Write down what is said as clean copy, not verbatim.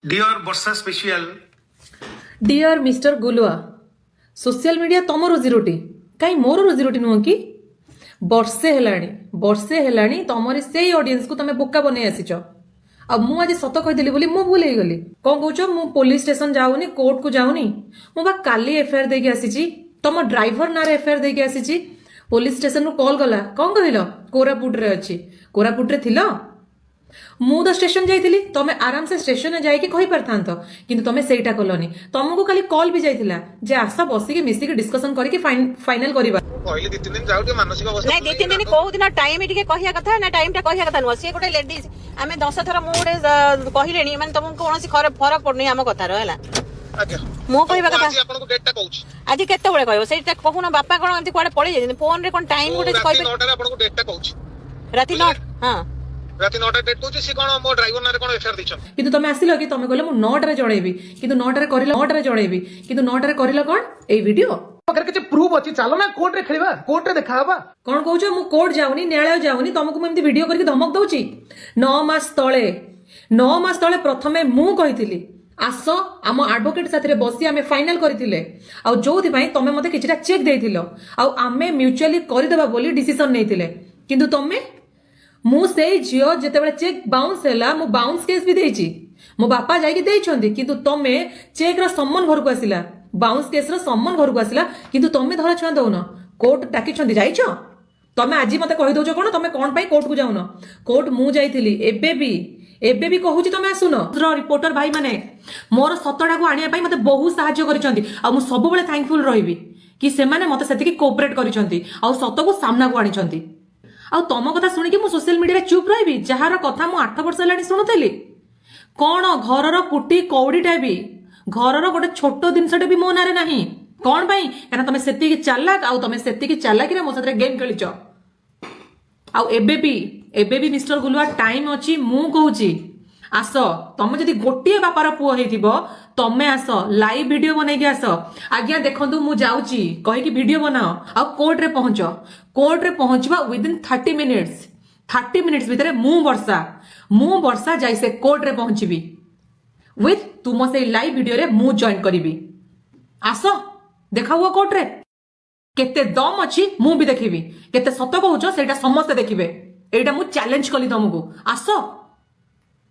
Dear Barsha special. Dear mister Gulua, social media ତମ ରୋଜିରୋଟି, କାହିଁ ମୋର ରୋଜିରୋଟି ନୁହଁ କି? ବର୍ଷେ ହେଲାଣି, ବର୍ଷେ ହେଲାଣି, ତମରି ସେଇ ଅଡିଏନ୍ସକୁ ତମେ ବୋକା ବନେଇ ଆସିଛ। ଆଉ ମୁଁ ଆଜି ସତ କହିଦେଲି ବୋଲି ମୁଁ ଭୁଲ ହେଇଗଲି? କଣ କହୁଛ, ମୁଁ ପୋଲିସ ଷ୍ଟେସନ ଯାଉନି, କୋର୍ଟକୁ ଯାଉନି? ମୁଁ ବା କାଲି ଏଫଆଇଆର ଦେଇକି ଆସିଛି, ତମ ଡ୍ରାଇଭର ନାଁରେ ଏଫଆଇଆର ଦେଇକି ଆସିଛି। ପୋଲିସ ଷ୍ଟେସନରୁ କଲ୍ ଗଲା, କଣ କହିଲ? କୋରାପୁଟରେ ଅଛି। କୋରାପୁଟରେ ଥିଲ? ମୁଁ ତ ଷ୍ଟେସନ ଯାଇଥିଲି। ତମେ ଆରାମସେ ଷ୍ଟେସନରେ ଯାଇକି କହିପାରିଥାନ୍ତ, କିନ୍ତୁ ତମେ ସେଇଟା କଲନି। ତମକୁ କାଲି କଲ୍ ବି ଯାଇଥିଲା ଯେ ଆସ, ବସିକି ମିଶିକି ଡିସ୍କସନ କରିକି ଫାଇନାଲ କରିବା। ମୁଁ କହିଲି 2-3 ଦିନ ଯାଉ, ଟିକେ ମାନସିକ ଅବସ୍ଥା। ନାଇଁ, 2-3 ଦିନ କୋଉ ଦିନ ଟାଇମ ଟିକେ କହିବା କଥା ନା? ଟାଇମ ଟା କହିବା କଥା ନୁହଁ। ସିଏ ଗୋଟେ ଲେଡିଜ। ଆମେ 10 ଥର ମୁଁ ଗୋଟେ କହିଲେଣି, ମାନେ ତମକୁ କୌଣସି ଫରକ ପଡୁନି ଆମ କଥାର, ହେଲା? ଆଜ୍ଞା। ମୁଁ କହିବା ମୁଁ କଥା ଆଜି ଆପଣଙ୍କୁ ଡେଟ୍ ଟା କହୁଛି। ଆଜି କେତେବେଳେ କହିବ, ସେଇଟା କହୁନ। ବାପା କଣ ଏମିତି କୁଆଡେ ପଳେଇ ଯାଇଛନ୍ତି? ଫୋନ ରେ କଣ ଟାଇମ ମୁଁ ଗୋଟେ ରାତି କହିବେ? 9ଟାରେ ଆପଣଙ୍କୁ ଡେଟ୍ ଟା କହୁଛି। ରାତି 9, ହଁ। ରାତି 9ଟା ଡେଟ୍ କହୁଛି। ସେ କଣ ମୋ ଡ୍ରାଇଭର ନାଁରେ କଣ ଏଫଆଇଆର ଦେଇଛନ୍ତି। କିନ୍ତୁ ତମେ ଆସିଲ କି? ତମେ କହିଲ ମୁଁ 9ଟାରେ ଜଣେଇବି, କିନ୍ତୁ 9ଟାରେ କରିଲ, 9ଟାରେ ଜଣେଇବି, କିନ୍ତୁ 9ଟାରେ କରିଲ କଣ? ଏଇ ଭିଡିଓ। ପାଖରେ କିଛି ପ୍ରୁଫ୍ ଅଛି, ଚାଲ ନା କୋର୍ଟରେ ଖେଳିବା, କୋର୍ଟରେ ଦେଖା ହବା। କଣ କହୁଛ, ମୁଁ କୋର୍ଟ ଯାଉନି, ନ୍ୟାୟାଳୟ ଯାଉନି? ତମକୁ ମୁଁ ଏମିତି ଭିଡିଓ କରିକି ଧମକ ଦଉଛି? 9 ମାସ ତଳେ, 9 ମାସ ତଳେ ପ୍ରଥମେ ମୁଁ କହିଥିଲି ଆସ, ଆମ ଆଡଭୋକେଟ ସାଥିରେ ବସି ଆମେ ଫାଇନାଲ କରିଥିଲେ। ଆଉ ଯୋଉଥିପାଇଁ ତମେ ମତେ କିଛିଟା ଚେକ୍ ଦେଇଥିଲ ଆଉ ଆମେ ମ୍ୟୁଚୁଆଲି କରିଦେବା ବୋଲି ଡିସିସନ ନେଇଥିଲେ। କିନ୍ତୁ ତମେ, ମୁଁ ସେଇ ଝିଅ, ଯେତେବେଳେ ଚେକ୍ ବାଉନ୍ସ ହେଲା, ମୁଁ ବାଉନ୍ସ କେସ୍ ବି ଦେଇଛି, ମୋ ବାପା ଯାଇକି ଦେଇଛନ୍ତି। କିନ୍ତୁ ତମେ, ଚେକ୍ ର ସମନ ଘରକୁ ଆସିଲା, ବାଉନ୍ସ କେସ୍ ର ସମନ ଘରକୁ ଆସିଲା, କିନ୍ତୁ ତମେ ଧରା ଛୁଆଁ ଦଉନ। କୋର୍ଟ ଡାକିଛନ୍ତି, ଯାଇଛ? ତମେ ଆଜି ମତେ କହିଦଉଛ କଣ, ତମେ କଣ ପାଇଁ କୋର୍ଟକୁ ଯାଉନ? କୋର୍ଟ ମୁଁ ଯାଇଥିଲି। ଏବେ ବି କହୁଛି, ତମେ ଆସୁନ। ରିପୋର୍ଟର ଭାଇ ମାନେ ମୋର ସତଟାକୁ ଆଣିବା ପାଇଁ ମତେ ବହୁତ ସାହାଯ୍ୟ କରିଛନ୍ତି ଆଉ ମୁଁ ସବୁବେଳେ ଥ୍ୟାଙ୍କଫୁଲ ରହିବି କି ସେମାନେ ମତେ ସେତିକି କୋଅପରେଟ କରିଛନ୍ତି ଆଉ ସତକୁ ସାମ୍ନାକୁ ଆଣିଛନ୍ତି। ଆଉ ତମ କଥା ଶୁଣିକି ମୁଁ ସୋସିଆଲ ମିଡିଆରେ ଚୁପ୍ ରହିବି, ଯାହାର କଥା ମୁଁ 8 ବର୍ଷ ହେଲାଣି ଶୁଣୁଥିଲି? କଣ ଘରର କୁଟି କଉଡିଟା ବି, ଘରର ଗୋଟେ ଛୋଟ ଜିନିଷଟେ ବି ମୋ ନାଁରେ ନାହିଁ। କଣ ପାଇଁ? କାରଣ ତମେ ସେତିକି ଚାଲାକ ଆଉ ତମେ ସେତିକି ଚାଲାକିରେ ମୋ ସାଥିରେ ଗେମ୍ ଖେଳିଛ। ଆଉ ଏବେ ବି ମିଷ୍ଟର ଗୁଲୁଆ, ଟାଇମ ଅଛି। ମୁଁ କହୁଛି ଆସ। ତମେ ଯଦି ଗୋଟିଏ ବାପାର ପୁଅ ହେଇଥିବ, ତମେ ଆସ, ଲାଇଭ ଭିଡିଓ ବନେଇକି ଆସ। "ଆଜ୍ଞା ଦେଖନ୍ତୁ, ମୁଁ ଯାଉଛି" କହିକି ଭିଡିଓ ବନାଅ ଆଉ କୋର୍ଟରେ ପହଞ୍ଚ। କୋର୍ଟରେ ପହଞ୍ଚିବା ୱିଦିନ୍ 30 ମିନିଟ୍ସ। 30 ମିନିଟ୍ସ ଭିତରେ ମୁଁ ବର୍ଷା ଯାଇ ସେ କୋର୍ଟରେ ପହଞ୍ଚିବି। ୱିଥ୍ ତୁମ ସେଇ ଲାଇଭ ଭିଡିଓରେ ମୁଁ ଜଏନ୍ କରିବି। ଆସ, ଦେଖା ହୁଅ କୋର୍ଟରେ। କେତେ ଦମ ଅଛି ମୁଁ ବି ଦେଖିବି, କେତେ ସତ କହୁଛ ସେଇଟା ସମସ୍ତେ ଦେଖିବେ। ଏଇଟା ମୁଁ ଚ୍ୟାଲେଞ୍ଜ କଲି ତମକୁ, ଆସ।